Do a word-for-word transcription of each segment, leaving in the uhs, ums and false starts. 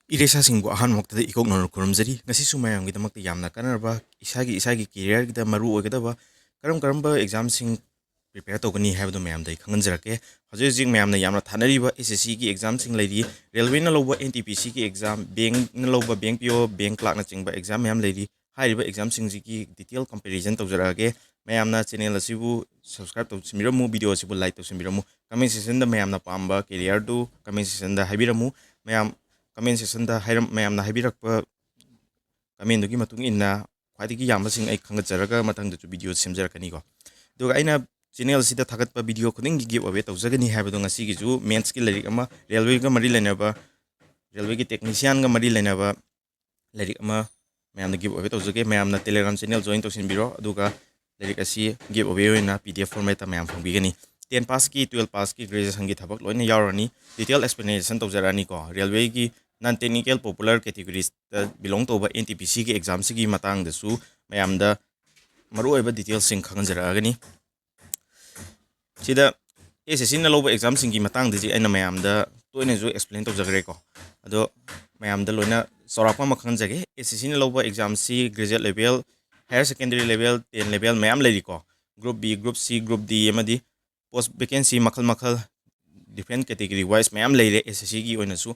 ꯏꯔꯩꯁꯥꯁꯤꯡꯕꯨ ꯑꯍꯥꯟꯕꯃꯛꯇꯗ ꯏꯀꯣꯛꯅꯅ ꯈꯨꯔꯨꯝꯖꯔꯤ꯫ ꯉꯁꯤꯁꯨ ꯃꯌꯥꯝꯒꯤꯗꯃꯛꯇ ꯌꯥꯝꯅ ꯀꯥꯟꯅꯔꯕ, ꯏꯁꯥꯒꯤ, ꯏꯁꯥꯒꯤ careerꯒꯤꯗ ꯃꯔꯨ ꯑꯣꯏꯒꯗꯕ ꯀꯔꯝ ꯀꯔꯝꯕ examꯁꯤꯡ prepare ꯇꯧꯒꯅꯤ ꯍꯥꯏꯕꯗꯨ ꯃꯌꯥꯝꯗ ꯑꯩ ꯈꯪꯍꯟꯖꯔꯛꯀꯦ꯫ ꯍꯧꯖꯤꯛ ꯍꯧꯖꯤꯛ ꯃꯌꯥꯝꯅ ꯌꯥꯝꯅ ꯊꯥꯅꯔꯤꯕ SSCꯒꯤ examꯁꯤꯡ ꯂꯩꯔꯤ, railwayꯅ ꯂꯧꯕ NTPCꯒꯤ exam, bankꯅ ꯂꯧꯕ bank PO, bank clerkꯅꯆꯤꯡꯕ exam ꯃꯌꯥꯝ ꯂꯩꯔꯤ꯫ ꯍꯥꯏꯔꯤꯕ examꯁꯤꯡꯁꯤꯒꯤ detail comparison ꯇꯧꯖꯔꯛꯑꯒꯦ꯫ ꯃꯌꯥꯝꯅ channel ꯑꯁꯤꯕꯨ subscribe ꯇꯧꯁꯤꯟꯕꯤꯔꯝꯃꯨ, video ꯑꯁꯤꯕꯨ like ꯇꯧꯁꯤꯟꯕꯤꯔꯝꯃꯨ, comment sectionꯗ ꯃꯌꯥꯝꯅ ꯄꯥꯝꯕ careerꯗꯨ comment sectionꯗ ꯍꯥꯏꯕꯤꯔꯝꯃꯨ꯫ ꯃꯌꯥꯝ comment sectionꯗ ꯍꯥꯏꯔꯝ-, ꯃꯌꯥꯝꯅ ꯍꯥꯏꯕꯤꯔꯛꯄ commentꯗꯨꯒꯤ ꯃꯇꯨꯡ ꯏꯟꯅ ꯈ꯭ꯋꯥꯏꯗꯒꯤ ꯌꯥꯝꯕꯁꯤꯡ ꯑꯩ ꯈꯟꯒꯠꯆꯔꯒ ꯃꯊꯪꯗꯁꯨ video ꯁꯦꯝꯖꯔꯛꯀꯅꯤꯀꯣ꯫ ꯑꯗꯨꯒ ꯑꯩꯅ channel ꯑꯁꯤꯗ ꯊꯥꯒꯠꯄ video ꯈꯨꯗꯤꯡꯒꯤ give away ꯇꯧꯖꯒꯅꯤ ꯍꯥꯏꯕꯗꯣ ꯉꯁꯤꯒꯤꯁꯨ mathsꯀꯤ ꯂꯥꯏꯔꯤꯛ ꯑꯃ, railwayꯒ ꯃꯔꯤ ꯂꯩꯅꯕ, railwayꯒꯤ technicianꯒ ꯃꯔꯤ ꯂꯩꯅꯕ ꯂꯥꯏꯔꯤꯛ ꯑꯃ ꯃꯌꯥꯝꯗ give away ꯇꯧꯖꯒꯦ꯫ ꯃꯌꯥꯝꯅ Telegram channel join ꯇꯧꯁꯤꯟꯕꯤꯔꯣ, ꯑꯗꯨꯒ ꯂꯥꯏꯔꯤꯛ ꯑꯁꯤ give away ꯑꯣꯏꯅ PDF formatꯇ ꯃꯌꯥꯝ ꯐꯪꯕꯤꯒꯅꯤ꯫ Ten passꯀꯤ, twelve passꯀꯤ, graduationꯒꯤ ꯊꯕꯛ ꯂꯣꯏꯅ ꯌꯥꯎꯔꯅꯤ꯫ Detail explanation ꯇꯧꯖꯔꯛꯑꯅꯤꯀꯣ꯫ Railwayꯒꯤ non technical popular categoriesꯇ belong ꯇꯧꯕ NTPCꯒꯤ examꯁꯤꯒꯤ ꯃꯇꯥꯡꯗꯁꯨ ꯃꯌꯥꯝꯗ ꯃꯔꯨꯑꯣꯏꯕ detailꯁꯤꯡ ꯈꯪꯍꯟꯖꯔꯛꯑꯒꯅꯤ꯫ ꯁꯤꯗ SSCꯅ ꯂꯧꯕ examꯁꯤꯡꯒꯤ ꯃꯇꯥꯡꯗꯗꯤ ꯑꯩꯅ ꯃꯌꯥꯝꯗ ꯇꯣꯏꯅꯁꯨ explain ꯇꯧꯖꯈ꯭ꯔꯦꯀꯣ꯫ ꯑꯗꯣ ꯃꯌꯥꯝꯗ ꯂꯣꯏꯅ ꯆꯥꯎꯔꯥꯛꯄ ꯑꯃ ꯈꯪꯍꯟꯖꯒꯦ꯫ SSCꯅ ꯂꯧꯕ examꯁꯤ graduate level, higher secondary level, ten level ꯃꯌꯥꯝ ꯂꯩꯔꯤꯀꯣ꯫ Group B, Group C, Group D ꯑꯃꯗꯤ post vacancy ꯃꯈꯜ ꯃꯈꯜ different category wise ꯃꯌꯥꯝ ꯂꯩꯔꯦ SSCꯒꯤ ꯑꯣꯏꯅꯁꯨ꯫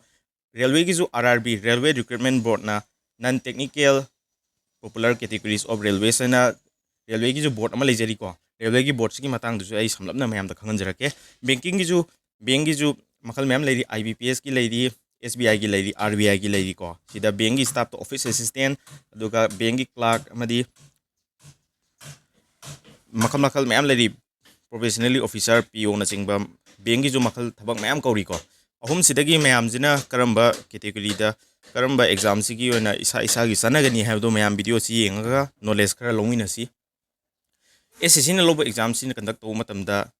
Railwayꯒꯤꯁꯨ RRB, Railway Recruitment Boardꯅ non technical popular categories of railways ꯍꯥꯏꯅ railwayꯒꯤꯁꯨ board ꯑꯃ ꯂꯩꯖꯔꯤꯀꯣ꯫ Railwayꯒꯤ boardꯁꯤꯒꯤ ꯃꯇꯥꯡꯗꯁꯨ ꯑꯩ ꯁꯝꯂꯞꯅ ꯃꯌꯥꯝꯗ ꯈꯪꯍꯟꯖꯔꯛꯀꯦ꯫ Bankingꯒꯤꯁꯨ, bankꯒꯤꯁꯨ ꯃꯈꯜ ꯃꯌꯥꯝ ꯂꯩꯔꯤ, IBPSꯀꯤ ꯂꯩꯔꯤ, SBIꯒꯤ ꯂꯩꯔꯤ, RBIꯒꯤ ꯂꯩꯔꯤꯀꯣ꯫ ꯁꯤꯗ bankꯒꯤ staffꯇ office assistant, ꯑꯗꯨꯒ bankꯒꯤ clerk ꯑꯃꯗꯤ ꯃꯈꯜ ꯃꯈꯜ ꯃꯌꯥꯝ ꯂꯩꯔꯤ, professionally officer, POꯅꯆꯤꯡꯕ, bankꯒꯤꯁꯨ ꯃꯈꯜ ꯊꯕꯛ ꯃꯌꯥꯝ ꯀꯧꯔꯤꯀꯣ꯫ ꯑꯍꯨꯝꯁꯤꯗꯒꯤ ꯃꯌꯥꯝꯁꯤꯅ ꯀꯔꯝꯕ categoryꯗ, ꯀꯔꯝꯕ examꯁꯤꯒꯤ ꯑꯣꯏꯅ ꯏꯁꯥ ꯏꯁꯥꯒꯤ ꯆꯥꯟꯅꯒꯅꯤ ꯍꯥꯏꯕꯗꯣ ꯃꯌꯥꯝ video ꯑꯁꯤ ꯌꯦꯡꯉꯒ knowledge ꯈꯔ ꯂꯧꯃꯤꯟꯅꯁꯤ꯫ SSCꯅ ꯂꯧꯕ examꯁꯤꯅ conduct ꯇꯧꯕ ꯃꯇꯝꯗ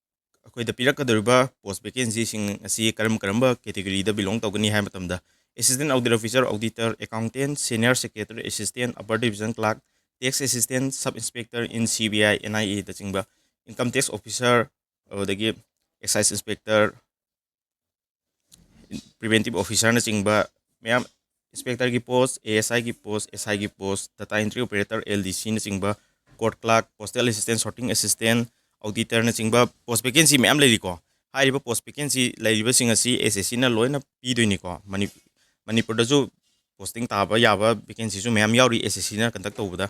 ꯑꯩꯈꯣꯏꯗ ꯄꯤꯔꯛꯀꯗꯧꯔꯤꯕ post vacancyꯁꯤꯡ ꯑꯁꯤ ꯀꯔꯝ ꯀꯔꯝꯕ categoryꯗ belong ꯇꯧꯒꯅꯤ ꯍꯥꯏꯕ ꯃꯇꯝꯗ, Assistant Audit Officer, Auditor, Accountant, Senior Secretary Assistant, Upper Division Clerk, Tax Assistant, Sub Inspector in CBI, NIAꯅꯆꯤꯡꯕ, Income Tax Officer, ꯑꯗꯨꯗꯒꯤ Excise Inspector, Preventive Officerꯅꯆꯤꯡꯕ ꯃꯌꯥꯝ, inspectorꯒꯤ post, ASIꯒꯤ post, SIꯒꯤ post, data entry operator, LDCꯅꯆꯤꯡꯕ, court clerk, postal assistant, sorting assistant, auditorꯅꯆꯤꯡꯕ post vacancy ꯃꯌꯥꯝ ꯂꯩꯔꯤꯀꯣ꯫ ꯍꯥꯏꯔꯤꯕ post vacancy ꯂꯩꯔꯤꯕꯁꯤꯡ ꯑꯁꯤ SSCꯅ ꯂꯣꯏꯅ ꯄꯤꯗꯣꯏꯅꯤꯀꯣ꯫ Money-, ꯃꯅꯤꯄꯨꯔꯗꯁꯨ posting ꯇꯥꯕ ꯌꯥꯕ vacancyꯁꯨ ꯃꯌꯥꯝ ꯌꯥꯎꯔꯤ SSCꯅ conduct ꯇꯧꯕꯗ꯫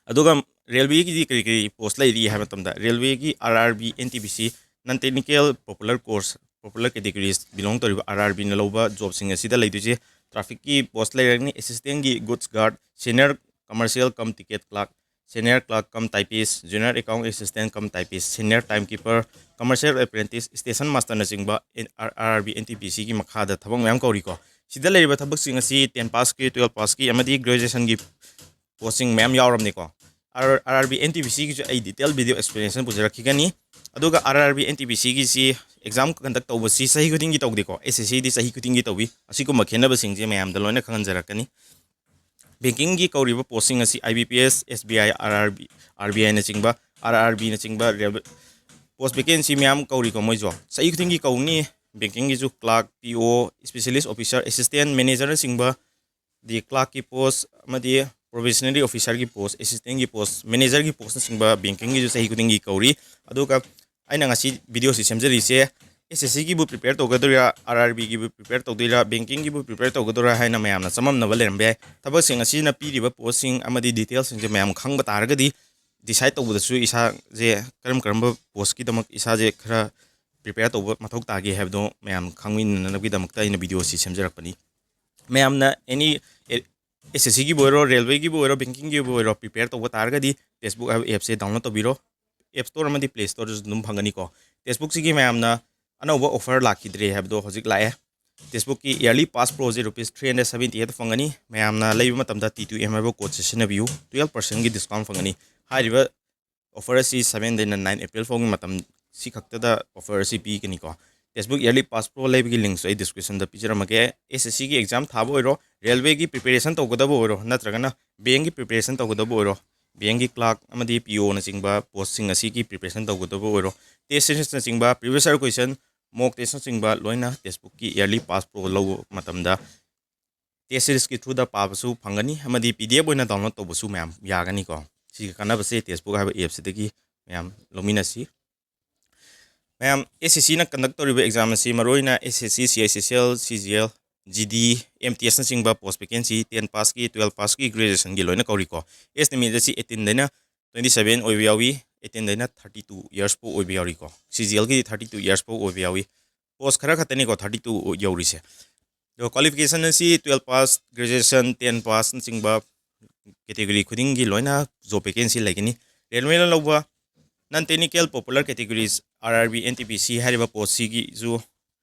ꯑꯗꯨꯒ railwayꯒꯤꯗꯤ ꯀꯔꯤ ꯀꯔꯤ post ꯂꯩꯔꯤ ꯍꯥꯏꯕ ꯃꯇꯝꯗ, railwayꯒꯤ RRB, NTPC, non technical, popular course, popular categories belong ꯇꯧꯔꯤꯕ RRBꯅ ꯂꯧꯕ jobꯁꯤꯡ ꯑꯁꯤꯗ ꯂꯩꯗꯣꯏꯁꯦ trafficꯀꯤ post ꯂꯩꯔꯅꯤ, assistantꯒꯤ goods guard, senior commercial cum ticket clerk, senior clerk cum typist, junior account assistant cum typist, senior timekeeper, commercial apprentice, station masterꯅꯆꯤꯡꯕ N-, R-, RRB NTPCꯒꯤ ꯃꯈꯥꯗ ꯊꯕꯛ ꯃꯌꯥꯝ ꯀꯧꯔꯤꯀꯣ꯫ ꯁꯤꯗ ꯂꯩꯔꯤꯕ ꯊꯕꯛꯁꯤꯡ ꯑꯁꯤ ten passꯀꯤ, twelve passꯀꯤ ꯑꯃꯗꯤ graduationꯒꯤ postꯁꯤꯡ ꯃꯌꯥꯝ ꯌꯥꯎꯔꯕꯅꯤꯀꯣ꯫ ꯑꯥꯔ-, RRB NTPCꯒꯤꯁꯨ ꯑꯩ detail video explanation ꯄꯨꯖꯔꯛꯈꯤꯒꯅꯤ꯫ ꯑꯗꯨꯒ RRB NTPCꯒꯤꯁꯤ exam conduct ꯇꯧꯕꯁꯤ ꯆꯍꯤ ꯈꯨꯗꯤꯡꯒꯤ ꯇꯧꯗꯦꯀꯣ, SSCꯗꯤ ꯆꯍꯤ ꯈꯨꯗꯤꯡꯒꯤ ꯇꯧꯏ꯫ ꯑꯁꯤꯒꯨꯝꯕ ꯈꯦꯠꯅꯕꯁꯤꯡꯁꯦ ꯃꯌꯥꯝꯗ ꯂꯣꯏꯅ ꯈꯪꯍꯟꯖꯔꯛꯀꯅꯤ꯫ Bankingꯒꯤ ꯀꯧꯔꯤꯕ postꯁꯤꯡ ꯑꯁꯤ IBPS, SBI, RRB, RBIꯅꯆꯤꯡꯕ, RRBꯅꯆꯤꯡꯕ railway post vacancy ꯃꯌꯥꯝ ꯀꯧꯔꯤꯀꯣ꯫ ꯃꯣꯏꯁꯨ ꯆꯍꯤ ꯈꯨꯗꯤꯡꯒꯤ ꯀꯧꯅꯤ꯫ Bankingꯒꯤꯁꯨ clerk, PO, specialist officer, assistant managerꯅꯆꯤꯡꯕ, ꯗꯤ clerkꯀꯤ post ꯑꯃꯗꯤ probationary officerꯒꯤ post, assistantꯒꯤ post, managerꯒꯤ postꯅꯆꯤꯡꯕ bankingꯒꯤꯁꯨ ꯆꯍꯤ ꯈꯨꯗꯤꯡꯒꯤ ꯀꯧꯔꯤ꯫ ꯑꯗꯨꯒ ꯑꯩꯅ ꯉꯁꯤ videoꯁꯤ ꯁꯦꯝꯖꯔꯤꯁꯦ SSCꯒꯤꯕꯨ prepare ꯇꯧꯒꯗꯣꯏꯔꯥ, RRBꯒꯤꯕꯨ prepare ꯇꯧꯗꯣꯏꯔꯥ, bankingꯒꯤꯕꯨ prepare ꯇꯧꯒꯗꯣꯏꯔꯥ ꯍꯥꯏꯅ ꯃꯌꯥꯝꯅ ꯆꯃꯝꯅꯕ ꯂꯩꯔꯝꯕ ꯌꯥꯏ꯫ ꯊꯕꯛꯁꯤꯡ ꯑꯁꯤꯅ ꯄꯤꯔꯤꯕ postꯁꯤꯡ ꯑꯃꯗꯤ detailꯁꯤꯡꯁꯦ ꯃꯌꯥꯝ ꯈꯪꯕ ꯇꯥꯔꯒꯗꯤ decide ꯇꯧꯕꯗꯁꯨ ꯏꯁꯥꯁꯦ ꯀꯔꯝ ꯀꯔꯝꯕ postꯀꯤꯗꯃꯛ ꯏꯁꯥꯁꯦ ꯈꯔ prepare ꯇꯧꯕ ꯃꯊꯧ ꯇꯥꯒꯦ ꯍꯥꯏꯕꯗꯣ ꯃꯌꯥꯝ ꯈꯪꯃꯤꯟꯅꯅꯕꯒꯤꯗꯃꯛꯇ ꯑꯩꯅ videoꯁꯤ ꯁꯦꯝꯖꯔꯛꯄꯅꯤ꯫ ꯃꯌꯥꯝꯅ any SSCꯒꯤꯕꯨ ꯑꯣꯏꯔꯣ, railwayꯒꯤꯕꯨ ꯑꯣꯏꯔꯣ, bankingꯒꯤꯕꯨ ꯑꯣꯏꯔꯣ, prepare ꯇꯧꯕ ꯇꯥꯔꯒꯗꯤ Testbook ꯍꯥꯏꯕ appꯁꯦ download ꯇꯧꯕꯤꯔꯣ꯫ App Store ꯑꯃꯗꯤ Play Storeꯗꯁꯨ ꯑꯗꯨꯝ ꯐꯪꯒꯅꯤꯀꯣ꯫ Testbookꯁꯤꯒꯤ ꯃꯌꯥꯝꯅ ꯑꯅꯧꯕ offer ꯂꯥꯛꯈꯤꯗ꯭ꯔꯦ ꯍꯥꯏꯕꯗꯣ ꯍꯧꯖꯤꯛ ꯂꯥꯛꯑꯦ꯫ Testbookꯀꯤ yearly pass proꯁꯦ rupees three hundred seventy eight ꯐꯪꯒꯅꯤ꯫ ꯃꯌꯥꯝꯅ ꯂꯩꯕ ꯃꯇꯝꯗ T two M ꯍꯥꯏꯕ codeꯁꯦ ꯁꯤꯖꯤꯟꯅꯕꯤꯌꯨ, twelve percentꯒꯤ discount ꯐꯪꯒꯅꯤ꯫ ꯍꯥꯏꯔꯤꯕ offer ꯑꯁꯤ seven ꯗꯩꯅ nine April ꯐꯥꯎꯒꯤ ꯃꯇꯝ ꯁꯤ ꯈꯛꯇꯗ offer ꯑꯁꯤ ꯄꯤꯒꯅꯤꯀꯣ꯫ Testbook yearly pass pro ꯂꯩꯕꯒꯤ linkꯁꯨ ꯑꯩ descriptionꯗ ꯄꯤꯖꯔꯝꯃꯒꯦ꯫ SSCꯒꯤ exam ꯊꯥꯕ ꯑꯣꯏꯔꯣ, railwayꯒꯤ preparation ꯇꯧꯒꯗꯕ ꯑꯣꯏꯔꯣ, ꯅꯠꯇ꯭ꯔꯒꯅ bankꯒꯤ preparation ꯇꯧꯒꯗꯕ ꯑꯣꯏꯔꯣ, bankꯒꯤ clerk ꯑꯃꯗꯤ POꯅꯆꯤꯡꯕ postꯁꯤꯡ ꯑꯁꯤꯒꯤ preparation ꯇꯧꯒꯗꯕ ꯑꯣꯏꯔꯣ, test seriesꯅꯆꯤꯡꯕ, previous year question, mock testꯅꯆꯤꯡꯕ ꯂꯣꯏꯅ Testbookꯀꯤ yearly pass pro ꯂꯧꯕ ꯃꯇꯝꯗ ꯇꯦꯁ ꯁꯤꯔꯤꯁꯀꯤ ꯊ꯭ꯔꯨꯗ ꯄꯥꯕꯁꯨ ꯐꯪꯒꯅꯤ, ꯑꯃꯗꯤ ꯄꯤ ꯗꯤ ꯑꯦꯐ ꯑꯣꯏꯅ ꯗꯥꯎꯟꯂꯣꯗ ꯇꯧꯕꯁꯨ ꯃꯌꯥꯝ ꯌꯥꯒꯅꯤꯀꯣ꯫ ꯁꯤꯒꯤ ꯀꯥꯟꯅꯕꯁꯦ ꯇꯦꯛꯁꯕꯨꯛ ꯍꯥꯏꯕ ꯑꯦꯞꯁꯤꯗꯒꯤ ꯃꯌꯥꯝ ꯂꯧꯃꯤꯟꯅꯁꯤ꯫ ꯃꯌꯥꯝ, ꯑꯦꯁ ꯑꯦꯁ ꯁꯤꯅ ꯀꯟꯗꯛ ꯇꯧꯔꯤꯕ ꯑꯦꯛꯖꯥꯝ ꯑꯁꯤ ꯃꯔꯨꯑꯣꯏꯅ ꯑꯦꯁ S C, C I S S L, C G L, G D, M T ꯑꯦꯁꯅꯆꯤꯡꯕ ꯄꯣꯁ ꯚꯦꯀꯦꯟꯁꯤ ꯇꯦꯟ ꯄꯥꯁꯀꯤ, ꯇꯨꯌꯦꯜꯞ ꯄꯥꯁꯀꯤ, ꯒ꯭ꯔꯦꯖꯨꯑꯦꯁꯟꯒꯤ ꯂꯣꯏꯅ ꯀꯧꯔꯤꯀꯣ꯫ ꯑꯦꯖ ꯂꯤꯃꯤꯠ ꯑꯁꯤ ꯑꯩꯠꯇꯤꯟꯗꯩꯅ ꯇ꯭ꯋꯦꯟꯇꯤ ꯁꯕꯦꯟ ꯑꯣꯏꯕ ꯌꯥꯎꯏ, ꯑꯩꯠꯇꯤꯟꯗꯩꯅ ꯊꯥꯔꯇꯤ ꯇꯨ ꯏꯌꯔꯁ ꯐꯥꯎ ꯑꯣꯏꯕ ꯌꯥꯎꯔꯤꯀꯣ꯫ ꯁꯤ ꯖꯤ ꯑꯦꯜꯒꯤꯗꯤ ꯊꯥꯔꯇꯤ ꯇꯨ ꯏꯌꯔꯁ ꯐꯥꯎ ꯑꯣꯏꯕ ꯌꯥꯎꯏ꯫ ꯄꯣꯁ ꯈꯔ ꯈꯛꯇꯅꯤꯀꯣ ꯊꯥꯔꯇꯤ ꯇꯨ ꯌꯧꯔꯤꯁꯦ꯫ ꯑꯗꯣ ꯀ꯭ꯋꯥꯂꯤꯐꯤꯀꯦꯁꯟ ꯑꯁꯤ ꯇꯨꯌꯦꯜꯞ ꯄꯥꯁ, ꯒ꯭ꯔꯦꯖꯨꯑꯦꯁꯟ, ꯇꯦꯟ ꯄꯥꯁꯅꯆꯤꯡꯕ ꯀꯦꯇꯦꯒꯣꯔꯤ ꯈꯨꯗꯤꯡꯒꯤ ꯂꯣꯏꯅ ꯖꯣꯕ ꯚꯦꯀꯦꯟꯁꯤ ꯂꯩꯒꯅꯤ꯫ ꯔꯦꯜꯋꯦꯅ ꯂꯧꯕ non technical popular categories, R R B, N T P C ꯍꯥꯏꯔꯤꯕ ꯄꯣꯁꯁꯤꯒꯤꯁꯨ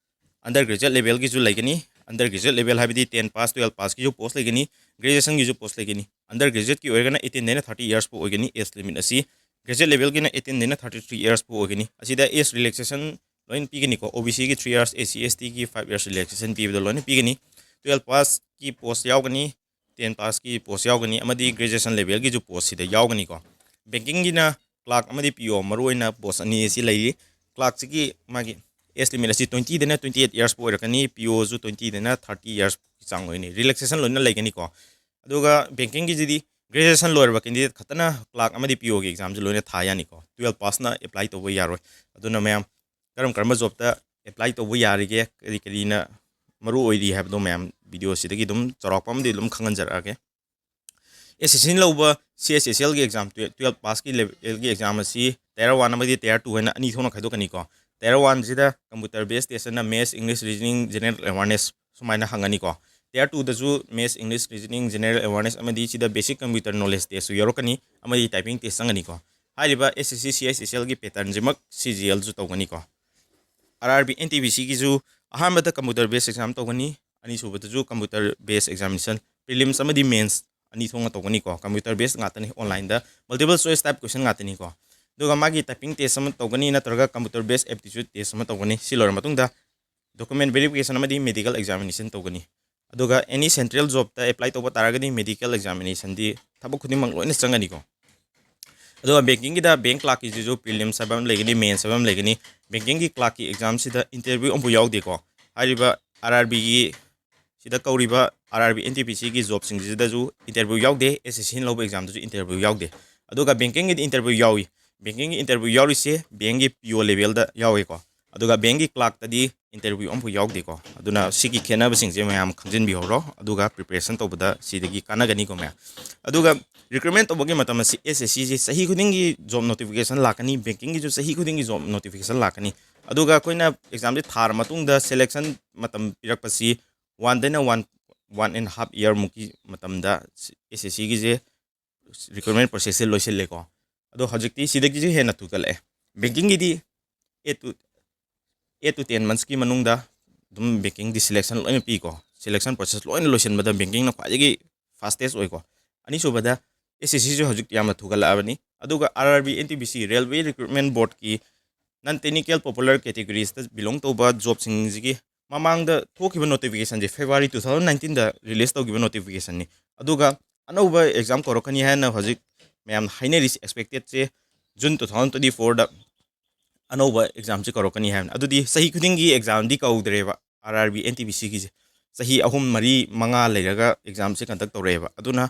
ꯑꯟꯗꯔ ꯒ꯭ꯔꯦꯖꯨꯑꯦꯠ ꯂꯦꯚꯦꯜꯒꯤꯁꯨ ꯂꯩꯒꯅꯤ꯫ ꯑꯟꯗꯔ ꯒ꯭ꯔꯦꯖꯨꯑꯦꯠ ꯂꯦꯚꯦꯜ ꯍꯥꯏꯕꯗꯤ ꯇꯦꯟ ꯄꯥꯁ, ꯇꯨꯌꯦꯜꯞ ꯄꯥꯁꯀꯤꯁꯨ ꯄꯣꯁ ꯂꯩꯒꯅꯤ, ꯒ꯭ꯔꯦꯖꯨꯑꯦꯁꯟꯒꯤꯁꯨ ꯄꯣꯁ ꯂꯩꯒꯅꯤ꯫ ꯑꯟꯗꯔ ꯒ꯭ꯔꯦꯖꯨꯑꯦꯠꯀꯤ ꯑꯣꯏꯔꯒꯅ ꯑꯩꯠꯇꯤꯟꯗꯩꯅ ꯊꯥꯔꯇꯤ ꯏꯌꯔꯁ ꯐꯥꯎ ꯑꯣꯏꯒꯅꯤ ꯑꯦꯖ ꯂꯤꯃꯤꯠ ꯑꯁꯤ꯫ ꯒ꯭ꯔꯦꯖꯨꯑꯦꯠ ꯂꯦꯚꯦꯜꯒꯤꯅ ꯑꯩꯠꯇꯤꯟꯗꯩꯅ ꯊꯥꯔꯇꯤ ꯊ꯭ꯔꯤ ꯏꯌꯔꯁ ꯐꯥꯎ ꯑꯣꯏꯒꯅꯤ꯫ ꯑꯁꯤꯗ ꯑꯦꯖ ꯔꯤꯂꯦꯛꯁꯦꯁꯟ ꯂꯣꯏꯅ ꯄꯤꯒꯅꯤꯀꯣ꯫ ꯑꯣ ꯕꯤ ꯁꯤꯒꯤ ꯊ꯭ꯔꯤ ꯏꯌꯔꯁ, ꯑꯦꯁ ꯁꯤ, ꯑꯦꯁ ꯇꯤꯒꯤ ꯐꯥꯏꯚ ꯏꯌꯔꯁ ꯔꯤꯂꯦꯛꯁꯦꯁꯟ ꯄꯤꯕꯗꯣ ꯂꯣꯏꯅ ꯄꯤꯒꯅꯤ꯫ ꯇꯨꯌꯦꯜꯞ ꯄꯥꯁꯀꯤ ꯄꯣꯁ ꯌꯥꯎꯒꯅꯤ, ꯇꯦꯟ ꯄꯥꯁꯀꯤ ꯄꯣꯁ ꯌꯥꯎꯒꯅꯤ, ꯑꯃꯗꯤ ꯒ꯭ꯔꯦꯖꯨꯑꯦꯁꯟ ꯂꯦꯚꯦꯜꯒꯤꯁꯨ ꯄꯣꯁꯁꯤꯗ ꯌꯥꯎꯒꯅꯤꯀꯣ꯫ ꯕꯦꯡꯀꯤꯡꯒꯤꯅ ꯀ꯭ꯂꯥꯔꯛ ꯑꯃꯗꯤ ꯄꯤ ꯑꯣ, ꯃꯔꯨꯑꯣꯏꯅ ꯄꯣꯁ ꯑꯅꯤ ꯑꯁꯤ ꯂꯩꯔꯤ꯫ ꯀ꯭ꯂꯥꯔꯛꯁꯤꯒꯤ ꯃꯥꯒꯤ ꯑꯦꯖ ꯂꯤꯃꯤꯠ ꯑꯁꯤ ꯇ꯭ꯋꯦꯟꯇꯤꯗꯩꯅ ꯇ꯭ꯋꯦꯟꯇꯤ ꯑꯩꯠ ꯏꯌꯔꯁ ꯐꯥꯎ ꯑꯣꯏꯔꯛꯀꯅꯤ, ꯄꯤ ꯑꯣꯁꯨ ꯇ꯭ꯋꯦꯟꯇꯤꯗꯩꯅ ꯊꯥꯔꯇꯤ ꯏꯌꯔꯁ ꯐꯥꯎꯒꯤ ꯆꯥꯡ ꯑꯣꯏꯒꯅꯤ꯫ ꯔꯤꯂꯦꯛꯁꯦꯁꯟ ꯂꯣꯏꯅ ꯂꯩꯒꯅꯤꯀꯣ꯫ ꯑꯗꯨꯒ ꯕꯦꯡꯀꯤꯡꯒꯤꯁꯤꯗꯤ ꯒ꯭ꯔꯦꯖꯨꯑꯦꯁꯟ ꯂꯣꯏꯔꯕ ꯀꯦꯟꯗꯤꯗꯦꯠ ꯈꯛꯇꯅ ꯀ꯭ꯂꯥꯔꯛ ꯑꯃꯗꯤ ꯄꯤ ꯑꯣꯒꯤ ꯑꯦꯛꯖꯥꯝꯁꯤ ꯂꯣꯏꯅ ꯊꯥ ꯌꯥꯅꯤꯀꯣ꯫ ꯇꯨꯌꯦꯜꯞ ꯄꯥꯁꯅ ꯑꯦꯄ꯭ꯂꯥꯏ ꯇꯧꯕ ꯌꯥꯔꯣꯏ꯫ ꯑꯗꯨꯅ ꯃꯌꯥꯝ ꯀꯔꯝ ꯀꯔꯝꯕ ꯖꯣꯕꯇ ꯑꯦꯄ꯭ꯂꯥꯏ ꯇꯧꯕ ꯌꯥꯔꯤꯒꯦ, ꯀꯔꯤ ꯀꯔꯤꯅ ꯃꯔꯨ ꯑꯣꯏꯔꯤ ꯍꯥꯏꯕꯗꯣ ꯃꯌꯥꯝ ꯚꯤꯗꯤꯑꯣꯁꯤꯗꯒꯤ ꯑꯗꯨꯝ ꯆꯥꯎꯔꯥꯛꯄ ꯑꯃꯗꯤ ꯑꯗꯨꯝ ꯈꯪꯍꯟꯖꯔꯛꯑꯒꯦ꯫ ꯑꯦꯁ ꯑꯦꯁ ꯁꯤꯅ ꯂꯧꯕ ꯁꯤ ꯑꯩꯆ ꯑꯦꯁ ꯑꯦꯜꯒꯤ ꯑꯦꯛꯖꯥꯝ, ꯇꯨꯌꯦꯜꯞ ꯄꯥꯁꯀꯤ ꯂꯦꯚꯦꯜꯒꯤ ꯑꯦꯛꯖꯥꯝ ꯑꯁꯤ ꯇꯥꯌꯔ ꯋꯥꯟ ꯑꯃꯗꯤ ꯇꯥꯌꯔ ꯇꯨ ꯍꯥꯏꯅ ꯑꯅꯤ ꯊꯣꯛꯅ ꯈꯥꯏꯗꯣꯛꯀꯅꯤꯀꯣ꯫ ꯇꯥꯌꯔ ꯋꯥꯟꯁꯤꯗ ꯀꯝꯄ꯭ꯌꯨꯇꯔ ꯕꯦꯁ ꯇꯦꯁ ꯑꯅ ꯃꯦꯠꯁ, ꯏꯪꯂꯤꯁ, ꯔꯤꯖꯅꯤꯡ, ꯖꯦꯅꯔꯦꯜ ꯑꯦꯋꯥꯔꯅꯦꯁ ꯁꯨꯃꯥꯏꯅ ꯍꯪꯒꯅꯤꯀꯣ꯫ ꯇꯥꯌꯔ ꯇꯨꯗꯁꯨ ꯃꯦꯠꯁ, ꯏꯪꯂꯤꯁ, ꯔꯤꯖꯅꯤꯡ, ꯖꯦꯅꯔꯦꯜ ꯑꯦꯋꯥꯔꯅꯦꯁ ꯑꯃꯗꯤ ꯁꯤꯗ ꯕꯦꯁꯤꯛ ꯀꯝꯄ꯭ꯌꯨꯇꯔ ꯅꯣꯂꯦꯖ ꯇꯦꯁꯁꯨ ꯌꯥꯎꯔꯛꯀꯅꯤ, ꯑꯃꯗꯤ ꯇꯥꯏꯄꯤꯡ ꯇꯦꯁ ꯆꯪꯒꯅꯤꯀꯣ꯫ ꯍꯥꯏꯔꯤꯕ ꯑꯦꯁ ꯑꯦꯁ ꯁꯤ, ꯁꯤ ꯑꯩꯆ ꯑꯦꯁ ꯑꯦꯜꯒꯤ ꯄꯦꯇꯔꯟꯁꯤꯃꯛ ꯁꯤ ꯖꯤ ꯑꯦꯜꯁꯨ ꯇꯧꯒꯅꯤꯀꯣ꯫ R R B, N T P ꯁꯤꯒꯤꯁꯨ ꯑꯍꯥꯟꯕꯗ ꯀꯝꯄ꯭ꯌꯨꯇꯔ ꯕꯦꯁ ꯑꯦꯛꯖꯥꯝ ꯇꯧꯒꯅꯤ, ꯑꯅꯤꯁꯨꯕꯗꯁꯨ ꯀꯝꯄ꯭ꯌꯨꯇꯔ ꯕꯦꯁ ꯑꯦꯛꯖꯥꯃꯤꯅꯦꯁꯟ, ꯄ꯭ꯔꯤꯂꯤꯝꯁ ꯑꯃꯗꯤ ꯃꯦꯟꯁ ꯑꯅꯤ ꯊꯣꯛꯅ ꯇꯧꯒꯅꯤꯀꯣ꯫ ꯀꯝꯄ꯭ꯌꯨꯇꯔ ꯕꯦꯁ ꯉꯥꯛꯇꯅꯤ, ꯑꯣꯟꯂꯥꯏꯟꯗ ꯃꯜꯇꯤꯄꯜ ꯆꯣꯏꯁ ꯇꯥꯏꯞ ꯀꯣꯏꯁꯟ ꯉꯥꯛꯇꯅꯤꯀꯣ꯫ ꯑꯗꯨꯒ ꯃꯥꯒꯤ ꯇꯥꯏꯄꯤꯡ ꯇꯦꯁ ꯑꯃ ꯇꯧꯒꯅꯤ, ꯅꯠꯇ꯭ꯔꯒ ꯀꯝꯄ꯭ꯌꯨꯇꯔ ꯕꯦꯁ ꯑꯦꯞꯇꯤꯆꯨꯠ ꯇꯦꯁ ꯑꯃ ꯇꯧꯒꯅꯤ꯫ ꯁꯤ ꯂꯣꯏꯔ ꯃꯇꯨꯡꯗ ꯗꯣꯀꯨꯃꯦꯟ ꯚꯦꯔꯤꯐꯤꯀꯦꯁꯟ ꯑꯃꯗꯤ ꯃꯦꯗꯤꯀꯦꯜ ꯑꯦꯛꯖꯥꯃꯤꯅꯦꯁꯟ ꯇꯧꯒꯅꯤ꯫ ꯑꯗꯨꯒ ꯑꯦꯅꯤ ꯁꯦꯟꯇ꯭ꯔꯦꯜ ꯖꯣꯕꯇ ꯑꯦꯄ꯭ꯂꯥꯏ ꯇꯧꯕ ꯇꯥꯔꯒꯗꯤ ꯃꯦꯗꯤꯀꯦꯜ ꯑꯦꯛꯖꯥꯃꯤꯅꯦꯁꯟꯗꯤ ꯊꯕꯛ ꯈꯨꯗꯤꯡꯃꯛ ꯂꯣꯏꯅ ꯆꯪꯒꯅꯤꯀꯣ꯫ ꯑꯗꯨꯒ ꯕꯦꯡꯀꯤꯡꯒꯤꯗ ꯕꯦꯡ ꯀ꯭ꯂꯥꯔꯛꯀꯤꯁꯤꯁꯨ ꯄ꯭ꯔꯤꯂꯤꯝꯁ ꯍꯥꯏꯕ ꯑꯃ ꯂꯩꯒꯅꯤ, ꯃꯦꯟꯁ ꯍꯥꯏꯕ ꯑꯃ ꯂꯩꯒꯅꯤ꯫ ꯕꯦꯡꯀꯤꯡꯒꯤ ꯀ꯭ꯂꯥꯔꯛꯀꯤ ꯑꯦꯛꯖꯥꯝꯁꯤꯗ ꯏꯟꯇꯔꯚ꯭ꯌꯨ ꯑꯃꯐꯥꯎ ꯌꯥꯎꯗꯦꯀꯣ꯫ ꯍꯥꯏꯔꯤꯕ ꯑꯥꯔ ꯑꯥꯔ ꯕꯤꯒꯤ ꯁꯤꯗ ꯀꯧꯔꯤꯕ R R B N T P C ꯒꯤ ꯖꯣꯕꯁꯤꯡꯁꯤꯗꯁꯨ ꯏꯟꯇꯔꯚ꯭ꯌꯨ ꯌꯥꯎꯗꯦ, S S C ꯅ ꯂꯧꯕ ꯑꯦꯛꯖꯥꯝꯗꯁꯨ ꯏꯟꯇꯔꯚ꯭ꯌꯨ ꯌꯥꯎꯗꯦ꯫ ꯑꯗꯨꯒ ꯕꯦꯡꯀꯤꯡꯒꯤꯗꯤ ꯏꯟꯇꯔꯚ꯭ꯌꯨ ꯌꯥꯎꯏ꯫ ꯕꯦꯡꯀꯤꯡꯒꯤ ꯏꯟꯇꯔꯚ꯭ꯌꯨ ꯌꯥꯎꯔꯤꯁꯦ ꯕꯦꯡꯒꯤ P O ꯂꯦꯚꯦꯜꯗ ꯌꯥꯎꯏꯀꯣ꯫ ꯑꯗꯨꯒ ꯕꯦꯡꯒꯤ ꯀ꯭ꯂꯥꯔꯛꯇꯗꯤ ꯏꯟꯇꯔꯚ꯭ꯌꯨ ꯑꯃꯐꯥꯎ ꯌꯥꯎꯗꯦꯀꯣ꯫ ꯑꯗꯨꯅ ꯁꯤꯒꯤ ꯈꯦꯠꯅꯕꯁꯤꯡꯁꯦ ꯃꯌꯥꯝ ꯈꯪꯖꯤꯟꯕꯤꯍꯧꯔꯣ, ꯑꯗꯨꯒ ꯄ꯭ꯔꯤꯄꯦꯔꯦꯁꯟ ꯇꯧꯕꯗ ꯁꯤꯗꯒꯤ ꯀꯥꯟꯅꯒꯅꯤꯀꯣ ꯃꯌꯥꯝ꯫ ꯑꯗꯨꯒ ꯔꯤꯀ꯭ꯔꯨꯠꯃꯦꯟ ꯇꯧꯕꯒꯤ ꯃꯇꯝ ꯑꯁꯤ S S C ꯁꯤ ꯆꯍꯤ ꯈꯨꯗꯤꯡꯒꯤ ꯖꯣꯕ ꯅꯣꯇꯤꯐꯤꯀꯦꯁꯟ ꯂꯥꯛꯀꯅꯤ, ꯕꯦꯡꯀꯤꯡꯒꯤꯁꯨ ꯆꯍꯤ ꯈꯨꯗꯤꯡꯒꯤ ꯖꯣꯕ ꯅꯣꯇꯤꯐꯤꯀꯦꯁꯟ ꯂꯥꯛꯀꯅꯤ꯫ ꯑꯗꯨꯒ ꯑꯩꯈꯣꯏꯅ ꯑꯦꯛꯖꯥꯝꯁꯦ ꯊꯥꯔ ꯃꯇꯨꯡꯗ ꯁꯦꯂꯦꯛꯁꯟ ꯃꯇꯝ ꯄꯤꯔꯛꯄꯁꯤ ꯋꯥꯟꯗꯩꯅ ꯋꯥꯟ, ꯋꯥꯟ ꯑꯦꯟ ꯍꯥꯐ ꯏꯌꯔꯃꯨꯛꯀꯤ ꯃꯇꯝꯗ S S C ꯒꯤꯁꯦ ꯔꯤꯀ꯭ꯔꯨꯠꯃꯦꯟ ꯄ꯭ꯔꯣꯁꯦꯁꯁꯦ ꯂꯣꯏꯁꯤꯜꯂꯦꯀꯣ꯫ ꯑꯗꯣ ꯍꯧꯖꯤꯛꯇꯤ ꯁꯤꯗꯒꯤꯁꯨ ꯍꯦꯟꯅ ꯊꯨꯒꯠꯂꯛꯑꯦ꯫ ꯕꯦꯡꯀꯤꯡꯒꯤꯗꯤ eight to, eight to ten monthsꯀꯤ ꯃꯅꯨꯡꯗ ꯑꯗꯨꯝ ꯕꯦꯡꯀꯤꯡꯗꯤ ꯁꯦꯂꯦꯛꯁꯟ ꯂꯣꯏꯅ ꯄꯤꯀꯣ꯫ ꯁꯦꯂꯦꯛꯁꯟ ꯄ꯭ꯔꯣꯁꯦꯁ ꯂꯣꯏꯅ ꯂꯣꯏꯁꯤꯟꯕꯗ ꯕꯦꯡꯀꯤꯡꯅ ꯈ꯭ꯋꯥꯏꯗꯒꯤ ꯐꯥꯁꯇꯦꯁ ꯑꯣꯏꯀꯣ꯫ ꯑꯅꯤꯁꯨꯕꯗ S S C ꯁꯨ ꯍꯧꯖꯤꯛ ꯌꯥꯝꯅ ꯊꯨꯒꯠꯂꯛꯑꯕꯅꯤ꯫ ꯑꯗꯨꯒ R R B N T P C, Railway Recruitment Boardꯀꯤ non technical popular categoriesꯇ belong ꯇꯧꯕ ꯖꯣꯕꯁꯤꯡꯁꯤꯒꯤ ꯃꯃꯥꯡꯗ ꯊꯣꯛꯈꯤꯕ ꯅꯣꯇꯤꯐꯤꯀꯦꯁꯟꯁꯦ February two thousand nineteenꯗ ꯔꯤꯂꯤꯁ ꯇꯧꯈꯤꯕ ꯅꯣꯇꯤꯐꯤꯀꯦꯁꯟꯅꯤ꯫ ꯑꯗꯨꯒ ꯑꯅꯧꯕ ꯑꯦꯛꯖꯥꯝ ꯀꯧꯔꯛꯀꯅꯤ ꯍꯥꯏꯅ ꯍꯧꯖꯤꯛ ꯃꯌꯥꯝ ꯍꯥꯏꯅꯔꯤꯁꯦ, ꯑꯦꯛꯁꯄꯦꯛꯇꯦꯠꯁꯦ June two thousand twenty fourꯗ ꯑꯅꯧꯕ ꯑꯦꯛꯖꯥꯝꯁꯦ ꯀꯧꯔꯛꯀꯅꯤ ꯍꯥꯏꯕꯅꯤ꯫ ꯑꯗꯨꯗꯤ ꯆꯍꯤ ꯈꯨꯗꯤꯡꯒꯤ ꯑꯦꯛꯖꯥꯝꯗꯤ ꯀꯧꯗ꯭ꯔꯦꯕ R R B N T P Cꯒꯤꯁꯦ꯫ ꯆꯍꯤ ꯑꯍꯨꯝ, ꯃꯔꯤ, ꯃꯉꯥ ꯂꯩꯔꯒ ꯑꯦꯛꯖꯥꯝꯁꯦ ꯀꯟꯗꯛ ꯇꯧꯔꯛꯑꯦꯕ꯫ ꯑꯗꯨꯅ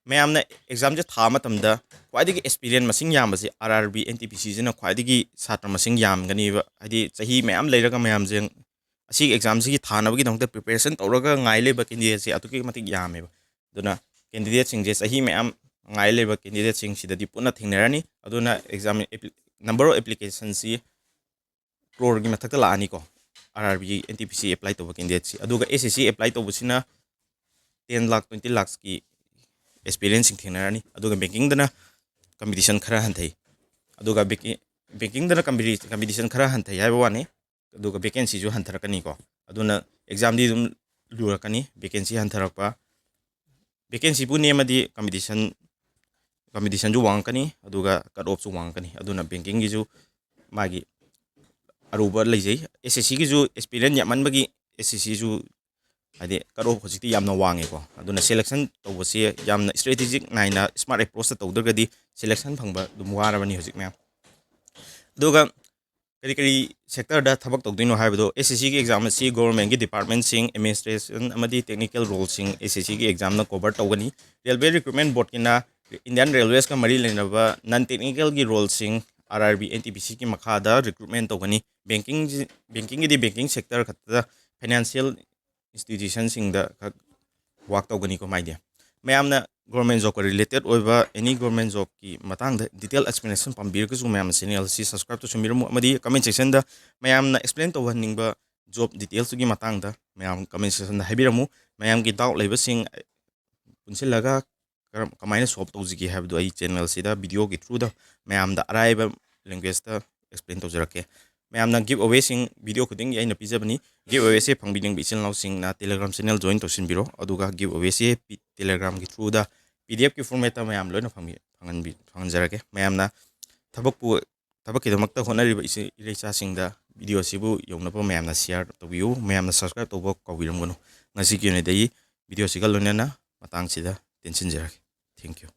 ꯃꯌꯥꯝꯅ ꯑꯦꯛꯖꯥꯝꯁꯦ ꯊꯥ ꯃꯇꯝꯗ ꯈ꯭ꯋꯥꯏꯗꯒꯤ ꯑꯦꯁꯄꯤꯔꯦꯟ ꯃꯁꯤꯡ ꯌꯥꯝꯕꯁꯦ R R B N T P Cꯁꯤꯅ ꯈ꯭ꯋꯥꯏꯗꯒꯤ ꯁꯥꯇ꯭ꯔ ꯃꯁꯤꯡ ꯌꯥꯝꯒꯅꯤꯕ꯫ ꯍꯥꯏꯗꯤ ꯆꯍꯤ ꯃꯌꯥꯝ ꯂꯩꯔꯒ ꯃꯌꯥꯝꯁꯦ ꯑꯁꯤꯒꯤ ꯑꯦꯛꯖꯥꯝꯁꯤꯒꯤ ꯊꯥꯅꯕꯒꯤꯗꯃꯛꯇ ꯄ꯭ꯔꯤꯄꯦꯔꯦꯁꯟ ꯇꯧꯔꯒ ꯉꯥꯏ ꯂꯩꯕ ꯀꯦꯟꯗꯤꯗꯦꯠꯁꯦ ꯑꯗꯨꯛꯀꯤ ꯃꯇꯤꯛ ꯌꯥꯝꯃꯦꯕ꯫ ꯑꯗꯨꯅ ꯀꯦꯟꯗꯤꯗꯦꯠꯁꯤꯡꯁꯦ, ꯆꯍꯤ ꯃꯌꯥꯝ ꯉꯥꯏ ꯂꯩꯕ ꯀꯦꯟꯗꯤꯗꯦꯠꯁꯤꯡꯁꯤꯗꯗꯤ ꯄꯨꯟꯅ ꯊꯦꯡꯅꯔꯅꯤ꯫ ꯑꯗꯨꯅ ꯑꯦꯛꯖꯥꯝ ꯑꯦꯄ꯭ꯂꯤ-, number of applicationꯁꯤ ꯀ꯭ꯔꯣꯔꯒꯤ ꯃꯊꯛꯇ ꯂꯥꯛꯑꯅꯤꯀꯣ, R R B N T P C apply ꯇꯧꯕ ꯀꯦꯟꯗꯤꯗꯦꯠꯁꯤ꯫ ꯑꯗꯨꯒ S S C ꯑꯦꯄ꯭ꯂꯥꯏ ꯇꯧꯕꯁꯤꯅ ten lakh, twenty lakhsꯀꯤ ꯑꯦꯁꯄꯤꯔꯦꯟꯁꯤꯡ ꯊꯦꯡꯅꯔꯅꯤ꯫ ꯑꯗꯨꯒ ꯕꯦꯡꯀꯤꯡꯗꯅ ꯀꯝꯄꯤꯇꯤꯁꯟ ꯈꯔ ꯍꯟꯊꯩ꯫ ꯑꯗꯨꯒ ꯕꯦꯡꯀꯤ-, ꯕꯦꯡꯀꯤꯡꯗꯅ ꯀꯝꯄꯤꯇꯤ-, ꯀꯝꯄꯤꯇꯤꯁꯟ ꯈꯔ ꯍꯟꯊꯩ ꯍꯥꯏꯕ ꯋꯥꯅꯤ, ꯑꯗꯨꯒ ꯚꯦꯀꯦꯟꯁꯤꯁꯨ ꯍꯟꯊꯔꯛꯀꯅꯤꯀꯣ꯫ ꯑꯗꯨꯅ ꯑꯦꯛꯖꯥꯝꯗꯤ ꯑꯗꯨꯝ ꯂꯨꯔꯛꯀꯅꯤ, ꯚꯦꯀꯦꯟꯁꯤ ꯍꯟꯊꯔꯛꯄ꯫ ꯚꯦꯀꯦꯟꯁꯤꯕꯨ ꯅꯦꯝꯃꯗꯤ ꯀꯝꯄꯤꯇꯤꯁꯟ, ꯀꯝꯄꯤꯇꯤꯁꯟꯁꯨ ꯋꯥꯡꯉꯛꯀꯅꯤ, ꯑꯗꯨꯒ ꯀꯠ ꯑꯣꯐꯁꯨ ꯋꯥꯡꯉꯛꯀꯅꯤ꯫ ꯑꯗꯨꯅ ꯕꯦꯡꯀꯤꯡꯒꯤꯁꯨ ꯃꯥꯒꯤ ꯑꯔꯨꯕ ꯂꯩꯖꯩ꯫ S S Cꯒꯤꯁꯨ ꯑꯦꯁꯄꯤꯔꯦꯟ ꯌꯥꯝꯃꯟꯕꯒꯤ S S Cꯁꯨ, ꯍꯥꯏꯗꯤ, ꯀꯠ ꯑꯣꯐ ꯍꯧꯖꯤꯛꯇꯤ ꯌꯥꯝꯅ ꯋꯥꯡꯉꯦꯀꯣ꯫ ꯑꯗꯨꯅ ꯁꯦꯂꯦꯛꯁꯟ ꯇꯧꯕꯁꯦ ꯌꯥꯝꯅ ꯏꯁꯇ꯭ꯔꯦꯇꯦꯖꯤꯛ ꯅꯥꯏꯅ, ꯁ꯭ꯃꯥꯔꯠ ꯑꯦꯄ꯭ꯔꯣꯆꯇ ꯇꯧꯗ꯭ꯔꯒꯗꯤ ꯁꯦꯂꯦꯛꯁꯟ ꯐꯪꯕ ꯑꯗꯨꯝ ꯋꯥꯔꯕꯅꯤ ꯍꯧꯖꯤꯛ ꯃꯌꯥꯝ꯫ ꯑꯗꯨꯒ ꯀꯔꯤ ꯀꯔꯤ ꯁꯦꯛꯇꯔꯗ ꯊꯕꯛ ꯇꯧꯗꯣꯏꯅꯣ ꯍꯥꯏꯕꯗꯣ, ꯑꯦꯁ ꯑꯦꯁ ꯁꯤꯒꯤ ꯑꯦꯛꯖꯥꯝ ꯑꯁꯤ ꯒꯣꯕꯔꯃꯦꯟꯒꯤ ꯗꯤꯄꯥꯔꯠꯃꯦꯟꯁꯤꯡ, ꯑꯦꯗꯃꯤꯅꯤꯁꯇ꯭ꯔꯦꯁꯟ ꯑꯃꯗꯤ ꯇꯦꯛꯅꯤꯀꯦꯜ ꯔꯣꯜꯁꯤꯡ ꯑꯦꯁ ꯑꯦꯁ ꯁꯤꯒꯤ ꯑꯦꯛꯖꯥꯝꯅ ꯀꯣꯚꯔ ꯇꯧꯒꯅꯤ꯫ ꯔꯦꯜꯋꯦ ꯔꯤꯀ꯭ꯔꯨꯠꯃꯦꯟ ꯕꯣꯔꯗꯀꯤꯅ ꯏꯟꯗꯤꯌꯥꯟ ꯔꯦꯜꯋꯦꯁꯀ ꯃꯔꯤ ꯂꯩꯅꯕ ꯅꯟ ꯇꯦꯛꯅꯤꯀꯦꯜꯒꯤ ꯔꯣꯜꯁꯤꯡ R R B, N T P ꯁꯤꯒꯤ ꯃꯈꯥꯗ ꯔꯤꯀ꯭ꯔꯨꯠꯃꯦꯟ ꯇꯧꯒꯅꯤ꯫ ꯕꯦꯡꯀꯤꯡꯁꯤ, ꯕꯦꯡꯀꯤꯡꯒꯤꯗꯤ ꯕꯦꯡꯀꯤꯡ ꯁꯦꯛꯇꯔ ꯈꯛꯇꯗ, ꯐꯥꯏꯅꯥꯟꯁꯤꯌꯦꯜ ꯏꯟꯁꯇꯤꯇ꯭ꯌꯨꯁꯟꯁꯤꯡꯗ ꯈꯛ ꯋꯥꯛ ꯇꯧꯒꯅꯤꯀꯣ ꯃꯥꯏꯗꯤ꯫ ꯃꯌꯥꯝꯅ ꯒꯣꯔꯃꯦꯟ ꯖꯣꯕꯀ ꯔꯤꯂꯦꯇꯦꯠ ꯑꯣꯏꯕ ꯑꯦꯅꯤ ꯒꯣꯔꯃꯦꯟ ꯖꯣꯕꯀꯤ ꯃꯇꯥꯡꯗ ꯗꯤꯇꯦꯜ ꯑꯦꯛꯁꯄ꯭ꯂꯦꯅꯦꯁꯟ ꯄꯥꯝꯕꯤꯔꯒꯁꯨ ꯃꯌꯥꯝꯅ ꯆꯦꯅꯦꯜ ꯑꯁꯤ ꯁꯕꯁꯀ꯭ꯔꯥꯏꯕ ꯇꯧꯁꯤꯟꯕꯤꯔꯝꯃꯨ, ꯑꯃꯗꯤ ꯀꯃꯦꯟ ꯁꯦꯛꯁꯟꯗ ꯃꯌꯥꯝꯅ ꯑꯦꯛꯁꯄ꯭ꯂꯦꯟ ꯇꯧꯍꯟꯅꯤꯡꯕ ꯖꯣꯕ ꯗꯤꯇꯦꯜꯁꯇꯨꯒꯤ ꯃꯇꯥꯡꯗ ꯃꯌꯥꯝ ꯀꯃꯦꯟ ꯁꯦꯛꯁꯟꯗ ꯍꯥꯏꯕꯤꯔꯝꯃꯨ꯫ ꯃꯌꯥꯝꯒꯤ ꯗꯥꯎꯠ ꯂꯩꯕꯁꯤꯡ ꯄꯨꯟꯁꯤꯜꯂꯒ ꯀꯔꯝ, ꯀꯃꯥꯏꯅ ꯁꯣꯜꯕ ꯇꯧꯁꯤꯒꯦ ꯍꯥꯏꯕꯗꯨ ꯑꯩ ꯆꯦꯅꯦꯜꯁꯤꯗ ꯚꯤꯗꯤꯑꯣꯒꯤ ꯊ꯭ꯔꯨꯗ ꯃꯌꯥꯝꯗ ꯑꯔꯥꯏꯕ ꯂꯦꯡꯒ꯭ꯋꯦꯖꯇ ꯑꯦꯛꯁꯄ꯭ꯂꯦꯟ ꯇꯧꯖꯔꯛꯀꯦ꯫ ꯃꯌꯥꯝꯅ ꯒꯤꯐ ꯑꯋꯦꯁꯤꯡ ꯚꯤꯗꯤꯑꯣ ꯈꯨꯗꯤꯡꯒꯤ ꯑꯩꯅ ꯄꯤꯖꯕꯅꯤ꯫ ꯒꯤꯐ ꯑꯋꯦꯁꯦ ꯐꯪꯕꯤꯅꯤꯡꯕ ꯏꯆꯤꯜ ꯏꯅꯥꯎꯁꯤꯡꯅ ꯇꯦꯂꯦꯒ꯭ꯔꯥꯝ ꯆꯦꯅꯦꯜ ꯖꯣꯏꯟ ꯇꯧꯁꯤꯟꯕꯤꯔꯣ, ꯑꯗꯨꯒ ꯒꯤꯐ ꯑꯋꯦꯁꯦ ꯇꯦꯂꯦꯒ꯭ꯔꯥꯝꯒꯤ ꯊ꯭ꯔꯨꯗ ꯄꯤ ꯗꯤ ꯑꯦꯐꯀꯤ ꯐꯣꯔꯃꯦꯠꯇ ꯃꯌꯥꯝ ꯂꯣꯏꯅ ꯐꯪꯕꯤ-, ꯐꯪꯍꯟꯕꯤ-, ꯐꯪꯍꯟꯖꯔꯛꯀꯦ꯫ ꯃꯌꯥꯝꯅ ꯊꯕꯛꯄꯨ, ꯊꯕꯛꯀꯤꯗꯃꯛꯇ ꯍꯣꯠꯅꯔꯤꯕ ꯏꯆꯦ, ꯏꯔꯩꯆꯥꯁꯤꯡꯗ ꯚꯤꯗꯤꯑꯣꯁꯤꯕꯨ ꯌꯧꯅꯕ ꯃꯌꯥꯝꯅ ꯁꯤꯌꯥꯔ ꯇꯧꯕꯤꯌꯨ, ꯃꯌꯥꯝꯅ ꯁꯕꯁꯀ꯭ꯔꯥꯏꯕ ꯇꯧꯕ ꯀꯥꯎꯕꯤꯔꯝꯒꯅꯨ꯫ ꯉꯁꯤꯒꯤ ꯑꯣꯏꯅꯗꯤ ꯚꯤꯗꯤꯑꯣꯁꯤꯒ ꯂꯣꯏꯅꯅ ꯃꯇꯥꯡꯁꯤꯗ ꯇꯦꯟꯁꯤꯟꯖꯔꯒꯦ꯫ Thank you꯫